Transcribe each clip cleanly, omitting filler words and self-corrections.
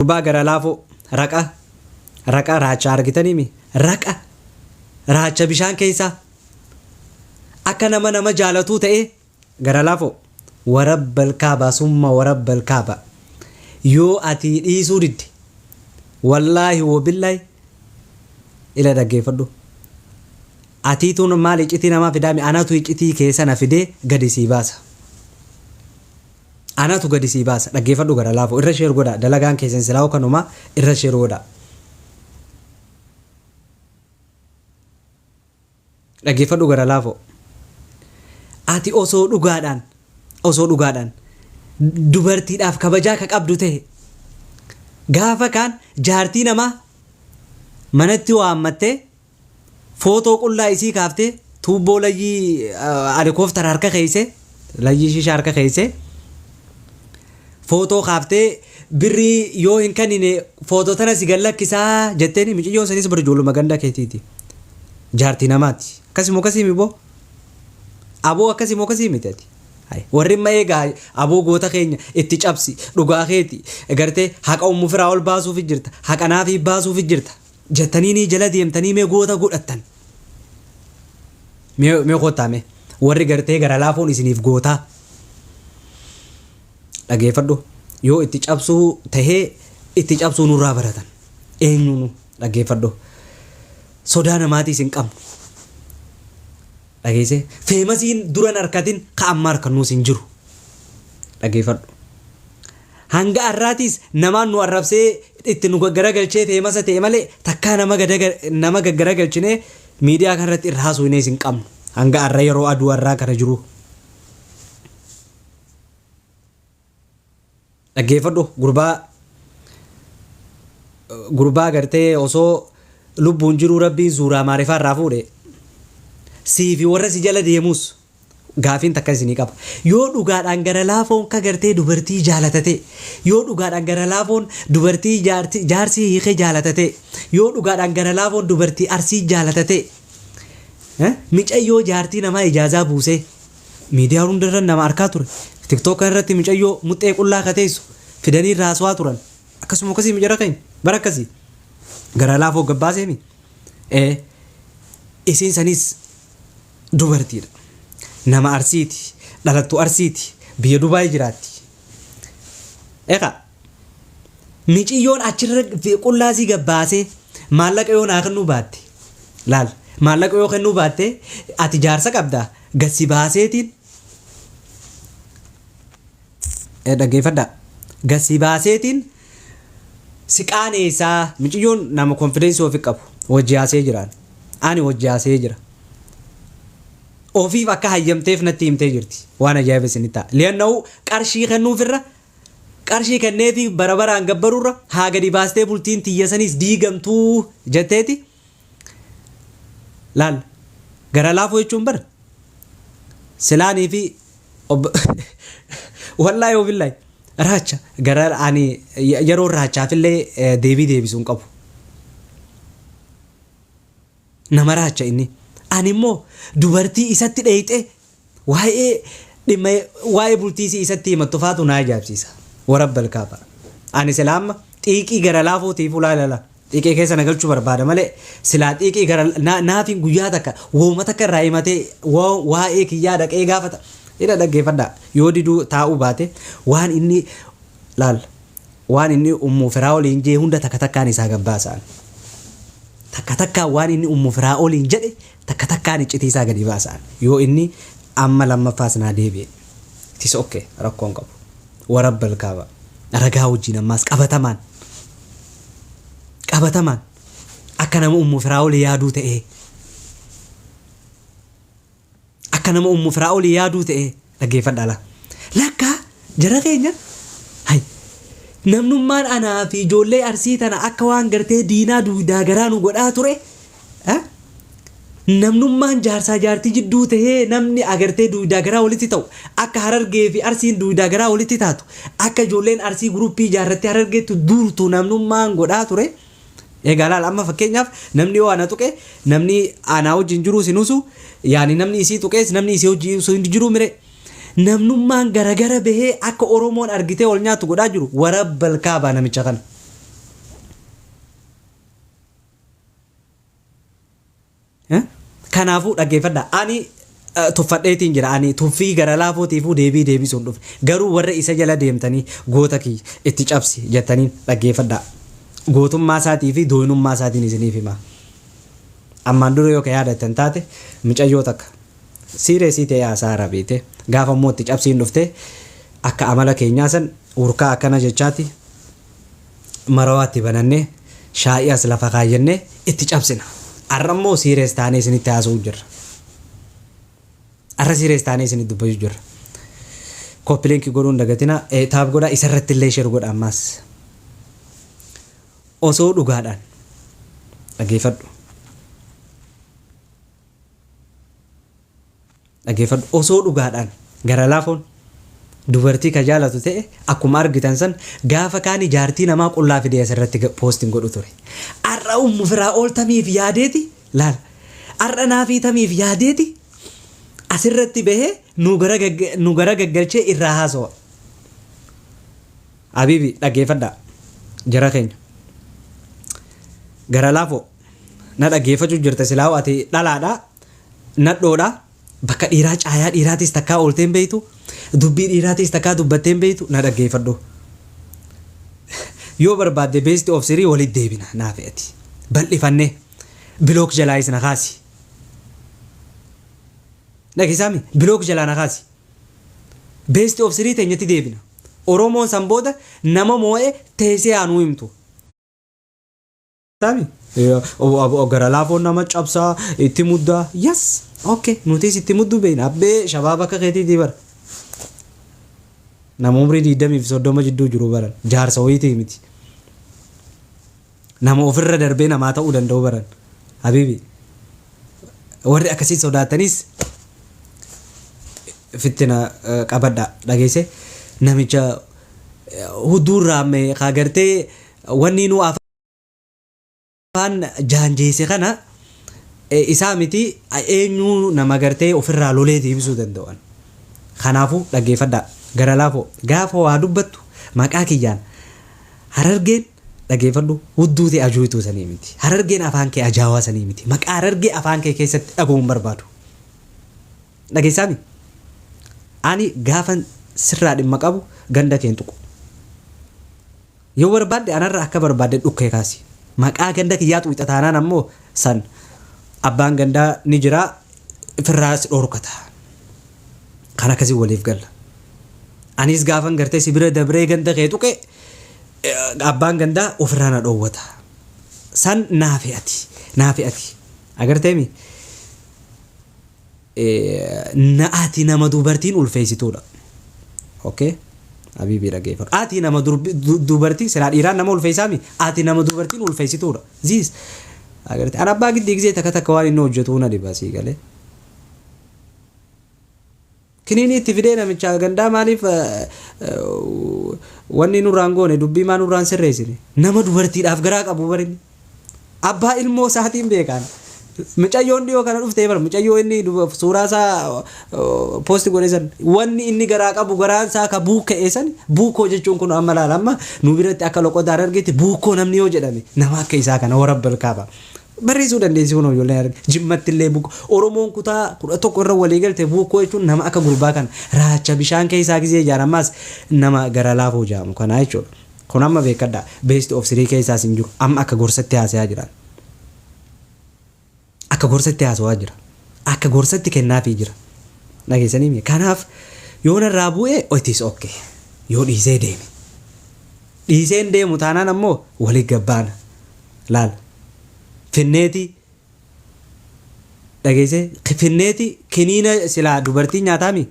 Gurbaa gara laafoo raqa raqa raacha argitaniimi raqa raacha bishaan keessaa akka nama nama jaalatuu ta'e gara laafoo warabbal kaaba summa warabbal kaaba yoo ati dhiisuu didde wallaahi wabillaahi ila dhaggeeffadhu atiituun maal iccitii namaa fidaami anatu iccitii keessa na fidee gadi sii baasa. Anatu gadi sii baasa dhaggeeffadhu gara laafoo irra share godha dalagaan keessan silaa kanuma irra share godha. Dhaggeeffadhu gara laafoo. Ati osoo dhugaadhaan dubartiidhaaf kabajaa ka qabdu ta'e gaafa kaan jaartii namaa manatti waammattee footoo qullaa isii kaaftee tuubboo layyii helikooftara harka keeyse, layyii shishaa harka keeyse footoo kaaftee birrii yoo hin kennine footoo tana si gallakkisaa jetteeni. Miciyyoon sanis bara ijoolluma ganda keetiiti. Jaartii namaati. Akkasii akkasii mi boo? Aboo akkasii moo akkasii miti ati? Warri imma eegaa aboo goota keenya itti cabsi, dhugaa keeti gartee haqa ummu firaa ol baasuuf jirta, haqa naafii baasuuf jirta jettanii ni jala deemtanii mee goota godhattan. Mee kottaa mee warri gartee gara laafoon isiniif gootaa. Dhageeffadhu, yoo itti cabsuu tahee itti cabsuu nurraa baratan eenyuunu. Dhaggeeffadhu, sodaa namaatiis hin qabnu. Dhageesse, famousiin duran harkatin ka amma harkannuus hin jiru. Dhaggeeffadhu, hanga har'aatiis namaan nu arrabsee itti nu gaggaragalchee famousa ta'e malee takkaa nama nama gaggaragalchinee miidiyaa kanarratti irra haasofnees hin qabnu hanga har'a yeroo aduu har'aa kana jiru. Dhaggeeffadhu, gurbaa gartee osoo lubbuun jiruu rabbiin suuraa maarifaa irraa fuudhe siifi warra si jala deemus gaafiin takka isinii qaba. Yoo dhugaadhaan gara laafoon ka gartee dubartii jaalatate, yoo dhugaadhaan gara laafoon dubartii jaarsii hiikee jaalatate, yoo dhugaadhaan gara laafoon dubartii arsii jaalatate, micayyoo jaartii namaa ijaazaa buusee miidiyaa hundarra nama arkaa ture, TikTok irratti micayyoo muxxee qullaa kateessu fidanii irraa haasawaa turan, akkasuma akkasii mijara keenya bara akkasii gara laafoo gabbaaseemi. Isiin sanis dubartiidha. Nama Arsiiti, dhalattu Arsiiti, biyya Dubaay jiraatti. Egaa miciyyoon achirra qullaasii gabbaasee maallaqa yoo naa kennuu baatte, laal, maallaqa yoo kennuu baatte ati jaarsa qabda gasi baaseetiin, dhaggeeffadhaa, gasi baaseetiin si qaaneessaa. Miciyyoon nama confidence ofii qabu wajji haasee jiraan, ani wajji haasee jira. Ofiif akka hayyamteef natti himtee jirti. Waan ajaa'iba isinitti ta'a. Li'anna'u qarshii kennuufirra, qarshii kenneefi bara baraan gabbaruurra haa gadi baastee bultiin tiyya saniis diigamtuu jetteeti. Laal, gara laafoo jechuun bara silaanii fi wallaahi wabillaahi raacha gara ani yeroo raachaafillee deebii deebisuu hin qabu. Nama raacha inni. Ani immoo dubartii isatti dheeyxee waa'ee dhimma waa'ee bultiisii isatti himattu faatu na ajaa'ibsiisa. Warabbal kaaba. Ani silaa amma xiiqii gara laafootiif ulaa xiiqii keessa na galchuu barbaada malee silaa xiiqii gara naafiin guyyaa takka wooma takka irraa himatee waa'ee kiyyaa dhaqee gaafata. Ila dhaggeeffadhaa, yoo diduu taa'uu baate waan inni, laal, waan inni ummuu firaa waliin jee hunda takka takkaan isaa gabbaasaan. Takka takkaan waan inni ummu firaa oliin jedhe takka takkaan iccitii isaa gadi baasaan. Yoo inni amma lammaffaas naa deebi'e, it is okay, rakkoon qabu. Warabbal kaaba, ragaa wajjin ammaas qabatamaan qabatamaan akka nama ummu firaa olii yaaduu ta'ee, akka nama ummu firaa olii yaaduu ta'ee. Dhaggeeffadhaa, laa lakkaa jara keenya hay namnummaan anaa fi ijoollee Arsii tana akka waan gartee diinaa duudaa garaa nu godhaa ture. Namnummaan jaarsaa jaartii jidduu tahee namni agartee duudaa garaa walitti ta'u, akka Harargee fi Arsiin duudaa garaa walitti taatu, akka ijoolleen Arsii groupii ijaarrattee Harargeetti duultu namnummaan godhaa ture. Egaa laal, amma fakkeenyaaf namni yoo ana tuqe namni anaa wajjin jiruu sinuusu yaani namni isii tuqees namni isii wajjin hin jiruu mire. Namnummaan garagara bahee akka Oromoon argitee ol nyaatu godhaa jiru warabbal kaabaa namicha kana. Kanaafuu dhaggeeffadha. Ani tuffadheetiin jira. Ani tuffii gara laafootiifuu deebii deebisuun dhufe. Garuu warra isa jala deemtanii goota kiyya itti cabsi jettaniin dhaggeeffadha. Gootummaa isaatii fi doonummaa isaatiin isiniif hima. Ammaan dura yoo ka yaadattan taate, micayyoo takka siireesii ta'ee haasaa beete, gaafa immoo itti cabsiin dhufte, akka amala keenyaa san urkaa akkana jechaati marawaatti banannee shaa'ii as lafa kaayyannee itti cabsina. Har'a immoo serious taanee isinitti haasa'uu jirra. Har'a serious taanee isinitti dubbachuu jirra. Copy link godhuun dagatina, tap godhaa, isarratti illee share godha ammaas. Osoo dhugaadhaan dhaggeeffadhu. Dhaggeeffadhu, osoo dhugaadhaan gara laafoon dubartii ka jaalatu ta'e, akkuma argitan san gaafa kaani jaartii namaa qullaa fidee asirratti poostiin godhu ture. Har'a ummu firaa ooltamiif yaadeeti laala. Har'a naafii tamiif yaadeeti asirratti bahee nu gara gaggalchee irraa haasawa. Habiibi, dhaggeeffadhaa jara keenya. Gara laafoo na dhaggeeffachuu jirta, silaa ati dhalaadha, nadhoodha, bakka dhiiraa caayaa dhiiraatis takkaa oolteen beeytu, dubbii dhiiraatis takkaa dubbatteen beeytu, na dhaggeeffadhu. Yoo barbaadde best of three walitti deebina naa fe'ati. Bal'ifannee block jalaayis na kaasi. Dhageessaami, block jalaa na kaasi. Best of three teenyatti deebina. Oromoon san booda nama moo'ee teessee aanuu himtu. Saami? Gara laafoon nama cabsaa itti muddaa. Yes. Okay. Nutis itti mudduu beekna. Abbee shabaaba akka keetiitii bara. Nama umrii 20 fi 30 jidduu jiru baran. Jaarsa wayiitii miti. Nama ofirra darbee namaa ta'uu danda'u baran. Habiibi. Warri akkasii sodaatanis fittina qabadha, dhageesse, namicha hudduu mee kaa gartee wanni nu afaan jaanjeesse kana isaa miti, eenyuu nama gartee ofirraa lolee deebisuu danda'an. Kanaafuu dhaggeeffadhaa, gara laafoo gaafa waa dubbattu maqaa kiyyaan Harargeen, dhaggeeffadhu, hudduu ta'e ajuutuu sanii miti. Harargeen afaan kee ajaawaa sanii miti. Maqaa Harargee afaan kee keessatti dhaguun barbaadu. Dhageessaami? Ani gaafan sirraa dhimma qabu ganda keen tuqu. Yoo barbaadde anarra akka barbaadde dhukkee kaasi. Maqaa ganda kiyyaa xuuxa taanaan ammoo san abbaan gandaa ni jira, firraas dhorkata. Kan akkasii waliif galla. Anis gaafan gartee si bira dabree ganda kee tuqe abbaan gandaa ofirraa na dhoowwata. San naafi ati. Naafi ati. Agarteemi? Na ati nama dubartiin ulfeessituudha. Okay? Habiibii, dhaggeeffadhu. Ati nama dubartii silaa dhiiraan nama ulfeessaami. Ati nama dubartiin ulfeessituudha. Ziis. Agartee? An abbaa giddii gisee takka takka waan inni hojjetu na dhiba, sii galee. Kiniinii itti fidee namicha gandaa maaliif wanni nurraan goone, dubbii maa nurraan sirreessine? Nama dubartiidhaaf garaa qabu barinni. Abbaa ilmoo isaatiin beekaan. Mucayyoon dhiyoo kana dhuftee bara mucayyoo inni suuraa isaa post godhe san, wanni inni garaa qabu, garaan isaa ka buukka'e san, buukoo jechuun kun amma laala, amma nu biratti akka loqoda Harargeetti buukoo namni yoo jedhame nama akka isaa kana warabbal kaaba. Barreessuu dandeessi kun ijoolleen arge. Jimmatti illee buukoo. Oromoon kutaa 11 irra walii galte, buukoo jechuun nama akka gurbaa kana raacha bishaan keessaa gisee ijaarammaas nama gara laafoo jedhamu kana jechuudha. Kun amma beekadha. Best of three keessaas hin jiru. Amma akka gorsatti haasa'aa jiran. Akka gorsatti haasawaa jira. Akka gorsatti kennaafii jira. Dhageessanii mi? Kanaaf yoo narraa bu'ee, it is okay. Yoo dhiisee deeme. Dhiiseen deemu taanaan ammoo walii gabbaana. Laal. Finneeti dhageessee, finneeti kiniina silaa dubartiin nyaataami.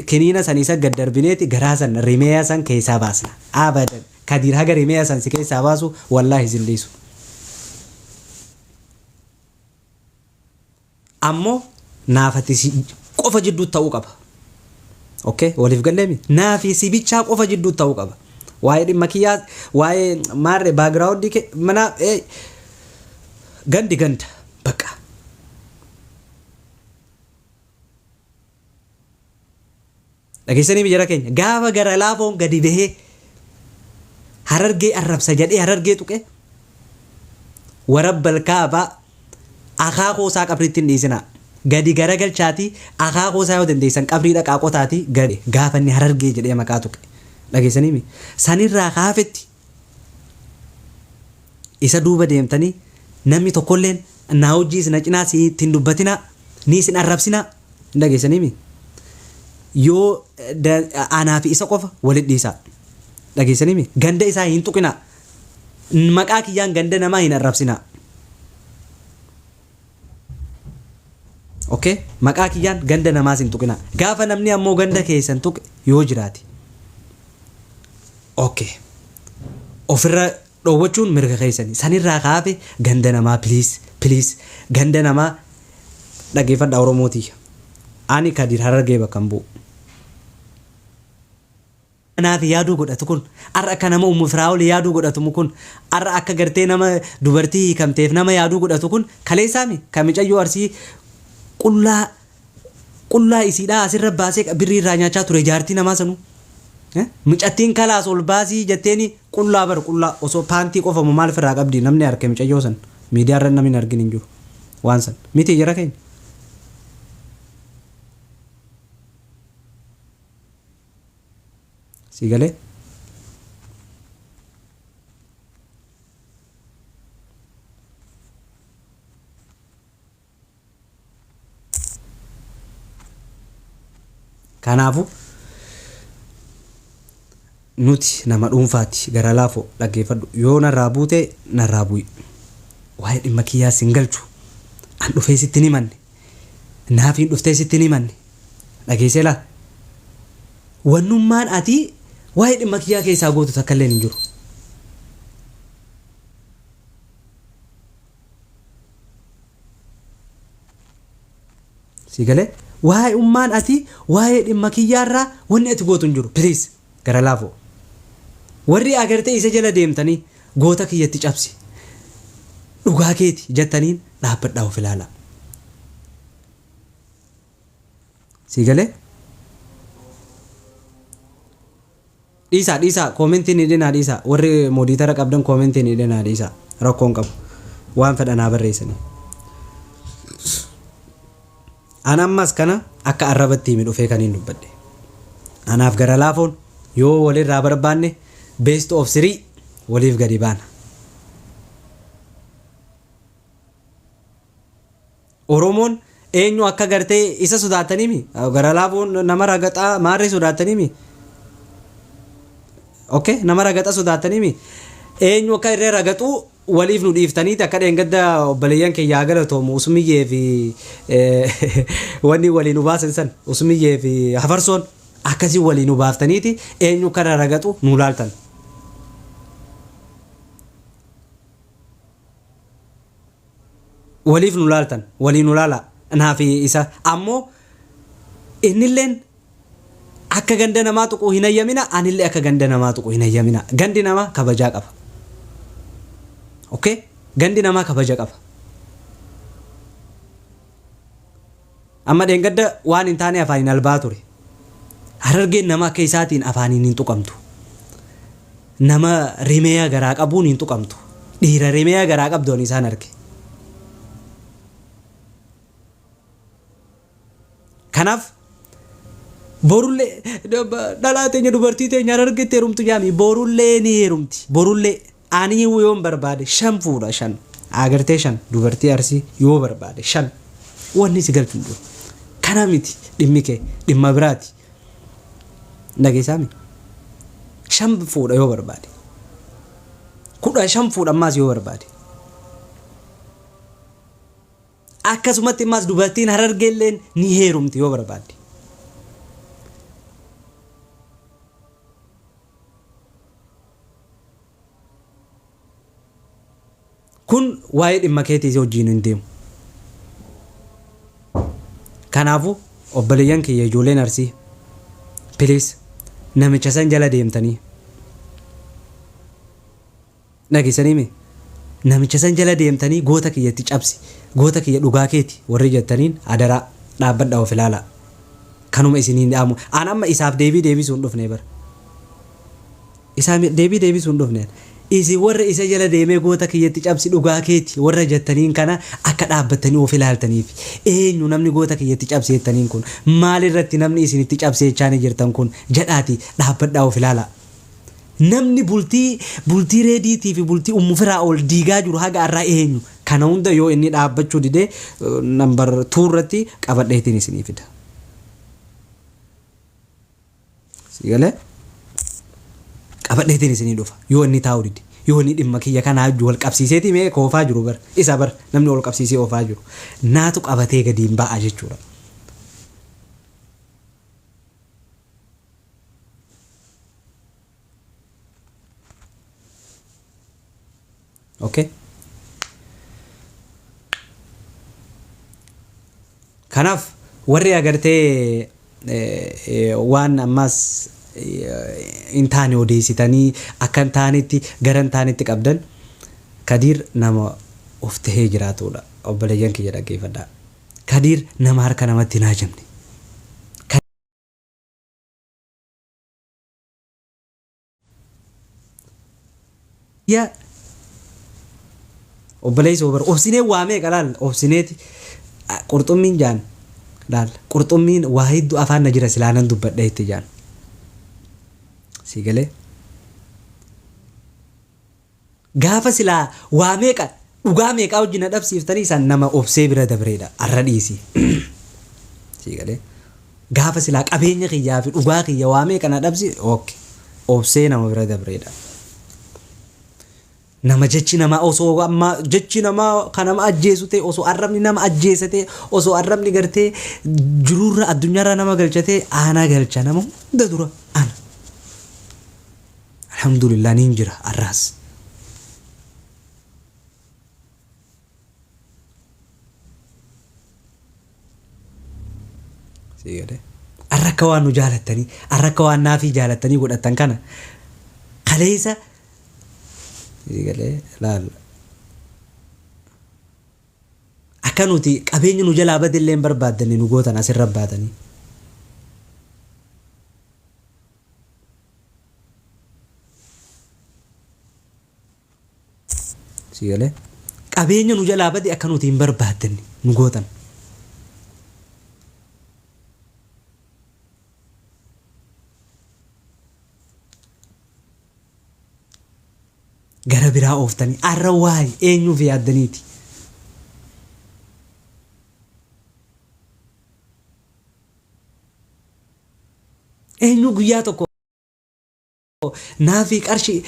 Kiniina san isa gad darbineeti garaa san rimeeya san keessaa baasna. Abadan. Kadiir haga rimeeya san si keessaa baasu wallaahi sin dhiisu. Ammoo naafati si qofa jidduu ta'uu qaba. Okay, waliif galleemi? Naafi si bichaa qofa jidduu ta'uu qaba. Waa'ee dhimma kiyyaa, waa'ee maarree background mana, gandi ganda bakka. Dhageessanii jara keenya, gaafa gara laafoon gadi bahee Harargee arrabsa jedhee Harargee tuqe, warabbal kaabaa. Akaakoo isaa qabriitti hin dhiisinaa. Gadi garagalchaatii akaakoo isaa yoo dandeessan qabrii dhaqaa qotaatii gadi gaafa inni Harargee jedhee maqaa tuqe. Dhageessaniimi? Sanirraa kaafetti isa duuba deemtanii namni tokkolleen naa hojjiis na cinaas itti hin dubbatinaa, ni isin arrabsinaa. Hin dhageessaniimi? Yoo anaa fi isa qofa walit dhiisaa. Dhageessaniimi? Ganda isaa hin tuqinaa. Maqaa kiyyaan ganda namaa hin arrabsinaa. Okay? Maqaa kiyyaan ganda namaas hin tuqinaa. Gaafa namni ammoo ganda keessan tuqe yoo jiraate. Okay. Ofirra dhoowwachuun mirga keessani. Sanirraa kaafe ganda namaa, please, please, ganda namaa dhageeffadha Oromootiyya. Ani Kadir Harargee bakka hin bu'u. Kanaaf yaaduu godhatu kun har'a akka nama Ummu Firaa'ol yaaduu godhatu kun har'a akka gartee nama dubartii hiikamteef nama yaaduu godhatu kun kaleessaami kan micayyoo Arsii qullaa qullaa isiidhaa asirra baasee birrii irraa nyaachaa ture jaartii namaa sanuu. Micattiin kalaas ol baasii jetteeni qullaa bar qullaa osoo paantii qofamu maal ofirraa qabdi namni harka micayyoo san miidiyaa irra namni hin argin hin jiru waan san miti jara keenya. Si galee? Kanaafuu nuti nama dhuunfaati gara laafoo dhaggeeffadhu, yoo narraa buute narraa bu'i. Waa'ee dhimma kiyyaa sin galchu. An dhufee sitti hin himanne. Naafiin dhuftee sitti hin himanne. Dhageessee laa? Wannummaan ati waa'ee dhimma kiyyaa keessaa gootu takka illee hin jiru. Si galee? Waa'ee ummaan ati waa'ee dhimma kiyyaarraa wanni ati gootu hin jiru. Please, gara laafoo. Warri agartee isa jala deemtanii goota kiyyatti cabsi, dhugaa keeti jettaniin dhaabbadhaa of ilaalaa. Si galee? Dhiisaa, dhiisaa, koomentiin hidhinaa dhiisaa. Warri moderator qabdan koomentiin hidhinaa dhiisaa. Rakkoon qabu. Waan fedhanaa barreessanii. An ammas kana akka arrabatti himi dhufee kan hin dubbadhe. Anaaf gara laafoon yoo walirraa barbaanne best of three waliif gadi baana. Oromoon eenyu akka gartee isa sodaataniimi gara laafoon nama ragaxaa maarree sodaataniimi. Okay, nama ragaxa sodaataniimi. Eenyu akka irree ragaxuu waliif nu dhiiftaniiti akka dheengadda obboleeyyan keenya galatoomu usmiyyee fi wanni walii nu baasan san, usmiyyee fi hafarsoon akkasii walii nu baaftaniiti eenyu kana ragaxu nu laaltan. Waliif nu laaltan, walii nu laala naa fi isa. Ammoo innilleen akka ganda namaa tuquu hin hayyamina, anillee akka ganda namaa tuquu hin hayyamina. Gandi namaa kabajaa qaba. Okay, gandi namaa kabaja qaba. Amma dheengadda waan hin taane afaaniin albaa ture. Harargeen nama akka isaatiin afaaniin hin tuqamtu. Nama rimeeya garaa qabuun hin tuqamtu. Dhiira rimeeya garaa qabdoon isaan arge. Kanaaf borullee dhalaa teenya, dubartii teenya Harargeetti heerumtu jaami, borullee ni heerumti. Borullee ani yoon barbaade shan fuudha, shan agartee, shan dubartii Arsii yoo barbaade shan, wanni si galchu hin jiru. Kana miti dhimmi kee, dhimma biraati. Dhageessaami, shan fuudha yoo barbaade, 15 fuudha ammaas yoo barbaade. Akkasumatti ammaas dubartiin Harargeelleen ni heerumti yoo barbaadde. Kun waa'ee dhimma keetii wajjin hin deemu. Kanaafuu obboleeyyan kiyya ijoolleen Arsii, please, namicha san jala deemtanii, dhageessanii mi, namicha san jala deemtanii goota kiyyatti cabsi, goota kiyya dhugaa keeti warri jettaniin adaraa dhaabbadhaa of ilaalaa. Kanuma isiniin dhaamu. An amma isaaf deebii deebisuu hin dhufne bara. Isaa deebii deebisuu hin dhufne. Isin warra isa jala deemee goota kiyyatti cabsi dhugaa keeti warra jettaniin kana akka dhaabbattanii of ilaaltaniif. Eenyu namni goota kiyyatti cabsi jettaniin kun? Maalirratti namni isin itti cabsi jechaanii jirtan kun? Jedhaati dhaabbadhaa of ilaalaa. Namni bultii bultii Reediitii fi bultii Ummu Firaa'ol diigaa jiru haga har'aa eenyu? Kana hunda yoo inni dhaabbachuu dide number 2 irratti qabadheetiin isinii fida. Si galee? Qabadheetiin isinii dhufa. Yoo inni taa'u dide. Yoo inni dhimma kiyya kanaa wajjin wal qabsiiseeti mee ka oofaa jiru bar. Isa bar namni wal qabsiisee oofaa jiru. Naatu qabatee gadiin ba'a jechuudha. Okay? Kanaaf warri agartee waan ammas hin taane odeessitanii akka hin taanetti gara hin taanetti qabdan Kadiir nama of tahee jiraatudha. Obboleeyyan kiyya dhaggeeffadhaa. Kadiir nama harka namatti hin haajamne. Yaa obboleessoo bar obsinee waa meeqa laal obsineeti qurxummiin jaan laal qurxummiin waa hedduu afaan na jira silaa nan dubbadha itti jaan sii galee gaafa silaa waa meeqa dhugaa meeqaa wajjin na dhabsiiftanii isaan nama obsee bira dabreedha arra dhiisi sii galee gaafa silaa qabeenya kiyyaa fi dhugaa kiyya waa meeqa na dhabsi ok obsee nama bira dabreedha nama jechi namaa osoo amma jechi namaa kan nama ajjeesu ta'e osoo arrabni nama ajjeese ta'e osoo arrabni gartee jiruurra addunyaarra nama galcha ta'e ana galcha nama hunda dura ana Alhamdulillah niin jira arraas. Sii galee. Arra akka waan nu jaalattanii, arra akka waan naafii jaalattanii godhattan kana kaleessa sii galee laal. Akka nuti qabeenya nu jalaa badellee hin barbaaddanne nu gootan asirra baatanii. Si galee? Qabeenya nu jalaa bade akka nuti hin barbaaddanne nu gootan. Gara biraa ooftanii arra waay eenyuuf yaaddaniiti. Eenyu guyyaa tokko naafii qarshii